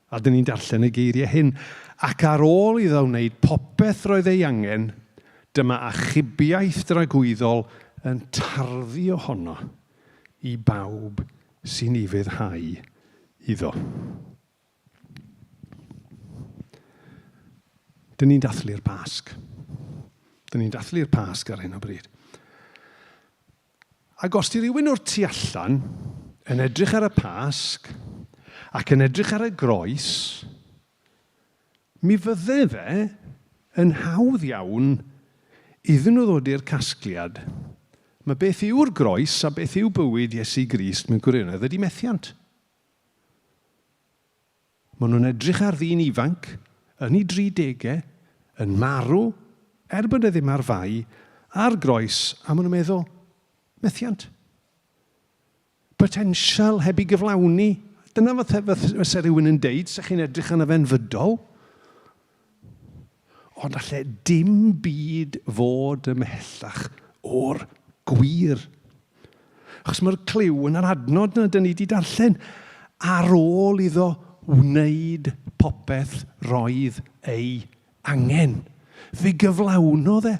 A dyn ni'n darllen y geiriau hyn. Ac ar ôl iddo wneud popeth roedd ei angen, dyma achubiaeth dragwyddol yn tarddu ohono i bawb sy'n ufuddhau iddo. Dyn ni'n dathlu'r Pasg. Dyn ni'n dathlu'r Pasg ar hyn o bryd. Ac os di rhywun o'r tu allan yn edrych ar y Pasg ac yn edrych ar y groes, mi fydde fe yn hawdd iawn iddyn nhw ddod i'r casgliad mae beth yw'r groes a beth yw bywyd Iesu Grist mewn gwirionedd ydy methiant. Maen nhw'n edrych ar ddyn ifanc, yn ei dridegau, yn marw, er bod e ddim ar fai, ar groes, a maen nhw'n meddwl, methiant. Potensial heb ei gyflawni. Dyna fysa rhywun yn deud, sa chi'n edrych arno fe'n fydol. Ond alle dim byd fod ymhellach o'r gwir. Achos mae'r cliw yn yr adnod na dyn ni wedi darllen. Ar ôl iddo wneud popeth roedd ei angen. Fe gyflawnodd e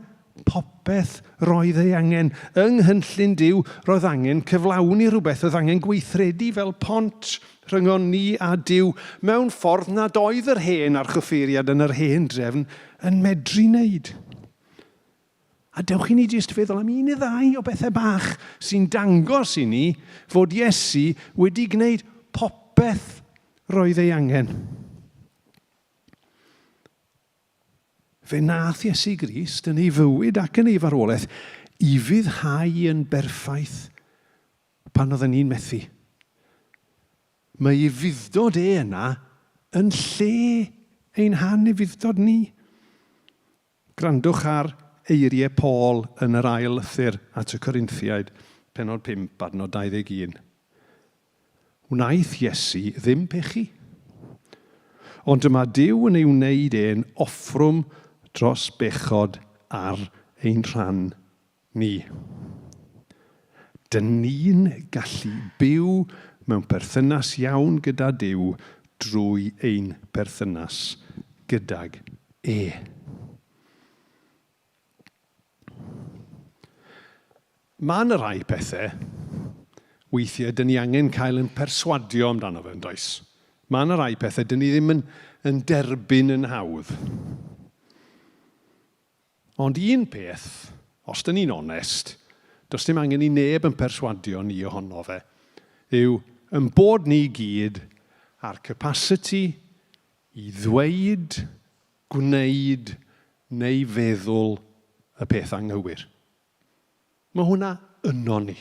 popeth roedd ei angen. Yng nghynllun Duw, roedd angen cyflawni rhywbeth, roedd angen gweithredu fel pont rhyngon ni a Duw mewn ffordd nad oedd yr hen archoffeiriad yn yr hen drefn yn medru wneud. A dewch i ni jyst feddwl am un neu ddau o bethau bach sy'n dangos i ni fod Iesu wedi gwneud popeth roedd ei angen. Fe wnaeth Iesu Grist yn ei fywyd ac yn ei farwolaeth ufuddhau yn berffaith pan oedden ni'n methu. Mae ufudd-dod e yna yn lle ein hanufudd-dod ni. Gwrandwch ar eiriau Paul yn yr ail lythyr at y Corinthiaid, pennod 5, adnod 21. Wnaeth Iesu ddim pechu. Ond dyma Duw yn ei wneud e'n offrwm dros bechod ar ein rhan ni. Dyn ni'n gallu byw mewn perthynas iawn gyda Duw drwy ein perthynas gydag e. Mae yna rai pethau, weithiau, dyn ni angen cael yn perswadio amdano fe, yn does? Mae yna rai pethau dyn ni ddim yn, yn derbyn yn hawdd. Ond un peth, os dyn ni'n onest, does dim angen i neb yn perswadio ni ohono fe, yw yn bod ni gyd â'r capacity i ddweud, gwneud neu feddwl y peth anghywir. Mae hwnna yno ni.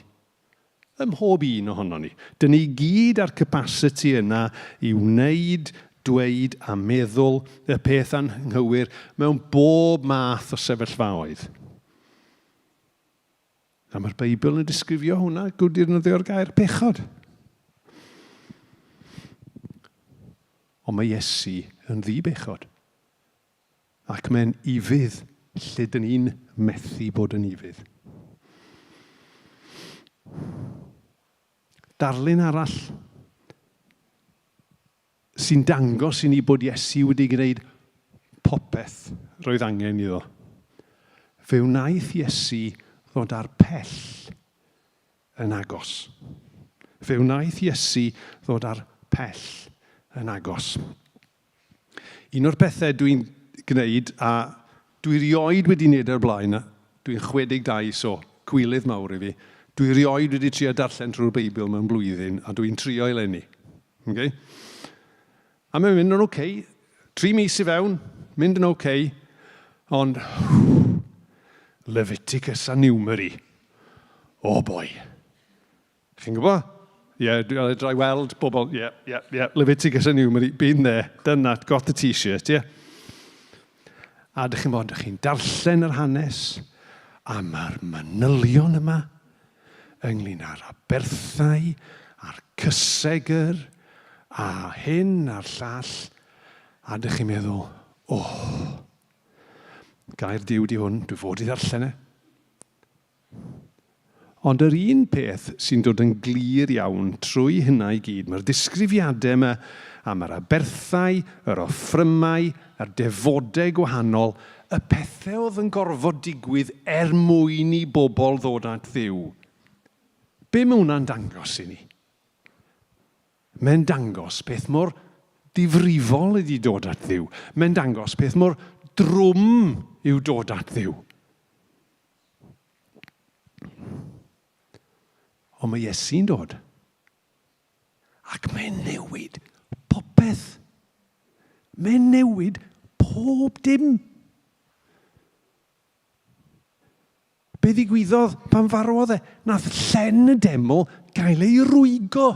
Ym mhob un ohono ni. Dyn ni gyd â'r capacity yna i wneud, dweud a meddwl y peth anghywir mewn bob math o sefyllfaoedd. A mae'r Beibl yn disgrifio hwnna gwrdd defnyddio'r gair pechod. Ond mae Iesu yn ddi-bechod. Ac mae'n ufudd lle dyn ni'n methu bod yn ufudd. Darlun arall sy'n dangos i ni bod Iesu wedi gwneud popeth roedd angen iddo. Fe wnaeth Iesu ddod â'r pell yn agos. Fe wnaeth Iesu ddod â'r pell yn agos. Un o'r pethau dwi'n gwneud, a dwi rioed wedi wneud ar blaen, a Dwi'n 62, so cwilydd mawr i fi. Dwi rioed wedi trio darllen trwy'r Beibl mewn blwyddyn, a dwi'n trio eleni. Okay? A mae'n mynd yn oce. Okay. 3 mis i fewn, mynd yn oce. Okay, ond Leviticus a Numeri. Oh boy. Chi'n gwybod? Ie, yeah, dwi'n drai weld bobl, ie, yeah, ie, yeah, ie, yeah, Leviticus a Numeri, been there, done that, got the t-shirt, ie. Yeah. A dych chi'n bod, dych chi'n darllen yr hanes, a mae'r manylion yma ynglyn â'r aberthau, a'r cysegr, a hyn a'r llall, a dych chi'n meddwl, oh, gair Duw di hwn, dwi fod i ddarllen e. Ond yr un peth sy'n dod yn glir iawn trwy hynna i gyd, mae'r disgrifiadau yma am yr aberthau, yr offrymau, yr defodau gwahanol, y pethau oedd yn gorfod digwydd er mwyn i bobl ddod at Dduw. Be mae hwnna'n dangos i ni? Mae'n dangos peth mor difrifol ydy dod at Dduw. Mae'n dangos peth mor drwm yw dod at Dduw. Ond mae Iesu'n dod. Ac mae'n newid popeth. Mae'n newid pob dim. Be ddigwyddodd pan farwodd e? Nath llen y deml gael ei rwygo.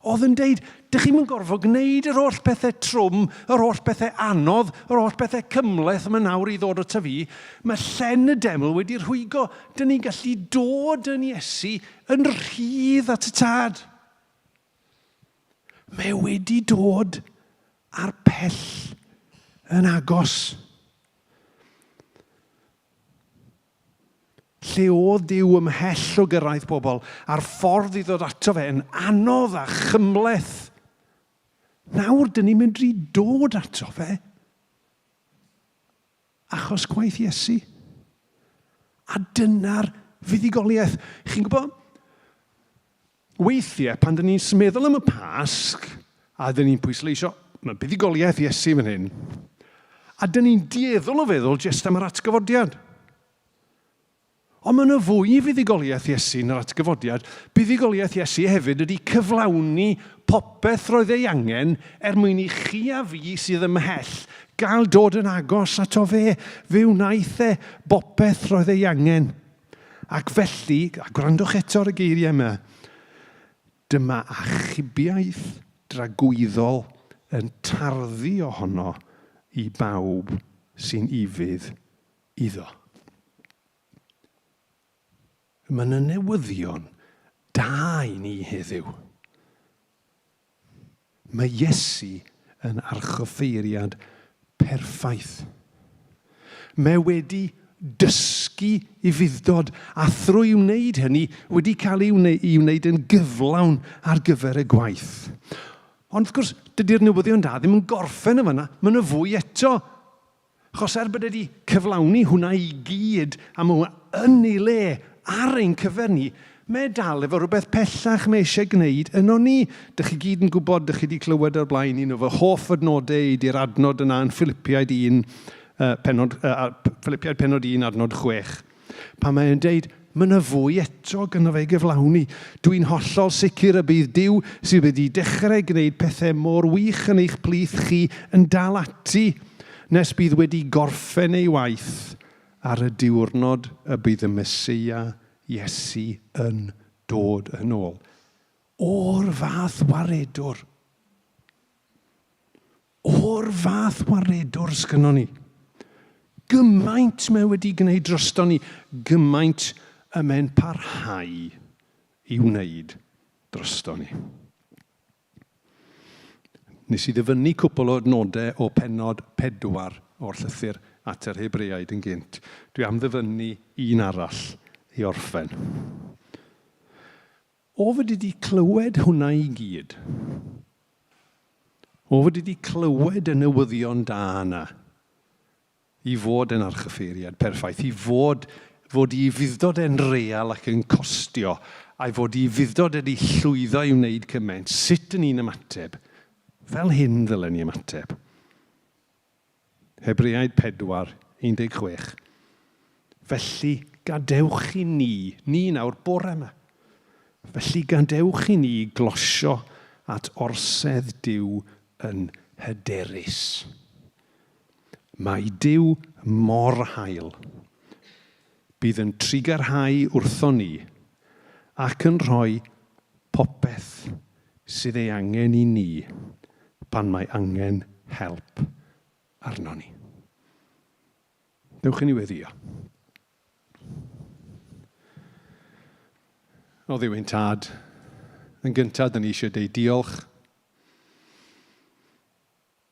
Oedd yn deud, dych chi'm yn gorfod gwneud yr holl bethau trwm, yr holl bethau anodd, yr holl bethau cymhleth yma nawr i ddod ato fi. Mae llen y deml wedi rhwygo. Dyn ni'n gallu dod yn Iesu yn rhydd at y Tad. Mae wedi dod a'r pell yn agos. Lle oedd Duw ymhell o gyrraedd pobl, a'r ffordd i ddod ato fe yn anodd a chymhleth. Nawr, dyn ni'n medru dod ato fe achos gwaith Iesu. A dyna'r fuddugoliaeth. Chi'n gwybod, weithiau pan dyn ni'n meddwl am y Pasg, a dyn ni'n pwysleisio, mae buddugoliaeth Iesu fan hyn, a dyn ni'n dueddol o feddwl jyst am yr atgyfodiad. Ond mae yna fwy i fuddugoliaeth Iesu na'r atgyfodiad. Buddugoliaeth Iesu hefyd ydy cyflawni popeth roedd ei angen er mwyn i chi a fi sydd ymhell gael dod yn agos ato fe. Fe wnaeth e bopeth roedd ei angen. Ac felly, a gwrandwch eto ar y geiriau yma, dyma achubiaeth dragwyddol yn tarddu ohono i bawb sy'n ufudd iddo. Mae yna newyddion da i ni heddiw. Mae Iesu yn archoffeiriad perffaith. Mae wedi dysgu ufudd-dod a thrwy wneud hynny wedi cael ei wneud yn gyflawn ar gyfer y gwaith. Ond wrth gwrs, dydy'r newyddion da ddim yn gorffen yn fan'na, mae yna fwy eto. Achos er bod e wedi cyflawni hwnna i gyd, a mae hwnna yn ei le ar ein cyfer ni, mae e dal efo rhywbeth pellach mae eisiau gwneud yno ni. Dych chi gyd yn gwybod, dych chi wedi clywed o'r blaen, un o fy hoff adnodau i di'r adnod yna yn Philipiaid 1, penod, Philipiaid penod 1, adnod 6. Pan mae e'n deud, mae yna fwy eto gynno fe i gyflawni. Dwi'n hollol sicr y bydd Duw sydd wedi dechrau gwneud pethau mor wych yn eich plith chi yn dal ati nes bydd wedi gorffen ei waith ar y diwrnod y bydd y Meseia Iesu yn dod yn ôl. O'r fath waredwr! O'r fath waredwr sgynnon ni. Gymaint mae wedi gwneud droston ni, gymaint y mae'n parhau i wneud droston ni. Nes i ddyfynnu cwpl o adnodau o pennod 4 o'r llythyr at yr Hebreaid yn gynt. Dwi am ddyfynnu un arall i orffen. O fod wedi clywed hwnna i gyd, o fod wedi clywed y newyddion da yna, i fod yn archyffeiriad perffaith, i fod, fod i fuddod e'n real ac yn costio, a'i fod i fuddod wedi llwyddo i wneud cymaint, sut dyn ni'n ymateb? Fel hyn ddylen ni ymateb. Hebreaid 4, 16. Felly, gadewch i ni, ni nawr bore yma, felly gadewch i ni glosio at orsedd Duw yn hyderus. Mae Duw mor hael. Bydd yn trugarhau wrthon ni ac yn rhoi popeth sydd ei angen i ni pan mae angen help arnon ni. Dewch i ni weddïo. O Dduw ein Tad, yn gyntaf, dyn ni eisiau deud diolch.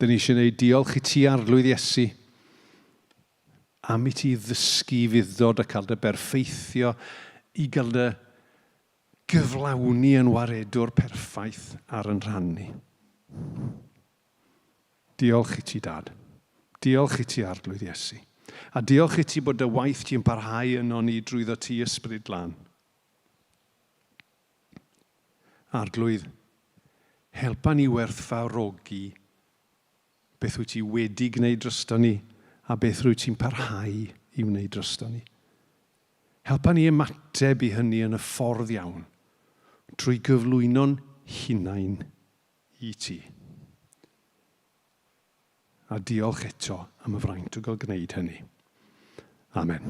Dyn ni eisiau gwneud diolch i ti, Arglwydd Iesu, am i ti ddysgu fuddod a cael dy berffeithio i gael dy gyflawni yn waredwr perffaith ar yn rhan ni. Diolch i ti, Dad. Diolch i ti, Arglwydd Iesu. A diolch i ti bod dy waith ti'n parhau yno ni drwyddo ti Ysbryd Glân. Arglwydd, helpa ni werthfawrogi beth wyt ti wedi gwneud drosto ni a beth rwyt ti'n parhau i wneud drosto ni. Helpa ni ymateb i hynny yn y ffordd iawn, trwy gyflwyno'n hunain i ti. A diolch eto am y fraint o gael gwneud hynny. Amen.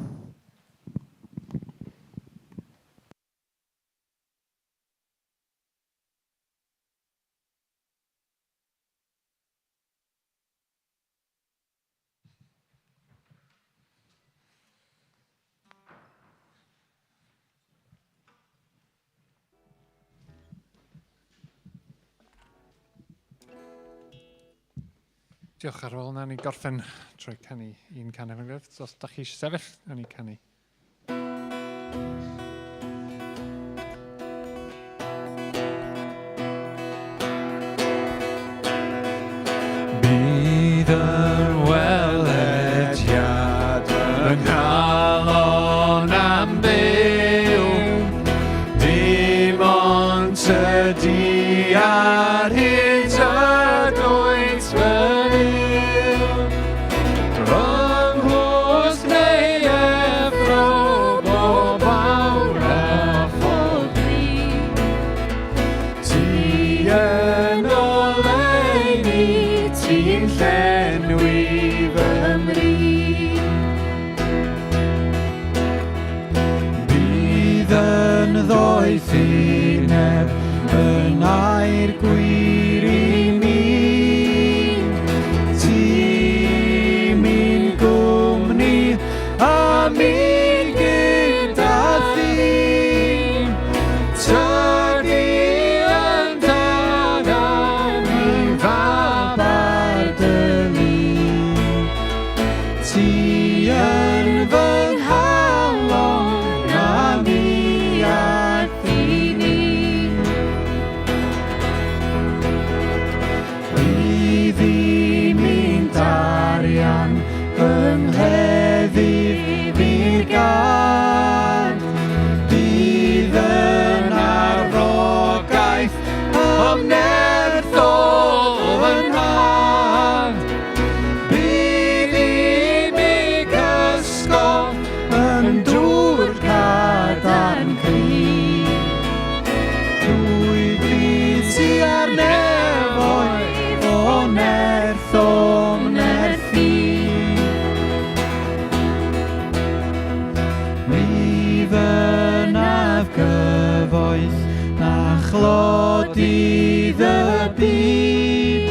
Diolch ar ôl na ni gorffen trwy canu un can efo'n gilydd. So, os da chi eisiau sefyll, na ni canu. Bydd yr welediad yng nghalon am byw, dim ond tydi ar hyd y dwyt fy Nuw. Rhwng hwsg neu effro, bob awr a phob dydd. Ti yn oleuni, ti'n llenwi fy mri. Bydd yn ddoethineb yn air gwir i mi. Ti mi'n gwmni a mi gyda thi. Tydi yn dad a mi fab ar dy lin. Ti yn fy nghalon a mi at i ni. Bydd i mi'n darian fy nghleddyf i'r gad. Bydd yn arfogaeth am nerth o fy nhad. Bydd i mi gysgod yn dŵr cadarn cryf. Dwy fydd ti ar nefoedd o nerth o'm nerth i. Mi fynaf gyfoeth na chlodydd y byd.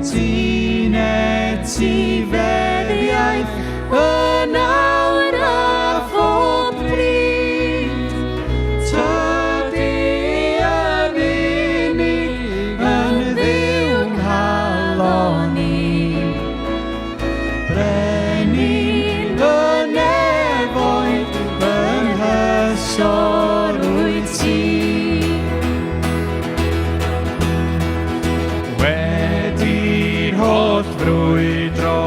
Ti'n etifeddiaeth yn awr a phob pryd. Tydi yn unig yn Dduw nghalon i. Brenin y nefoedd fy nghysor wyt ti. Wedi'r holl frwydro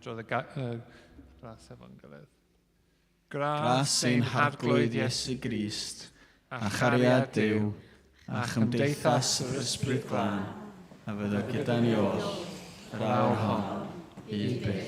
adrodd y gras efo'n gilydd. Gras ein Harglwydd Iesu Grist, a chariad Duw, a chymdeithas yr Ysbryd Glân, a fyddo gyda ni oll, yr awr hon, hyd byth.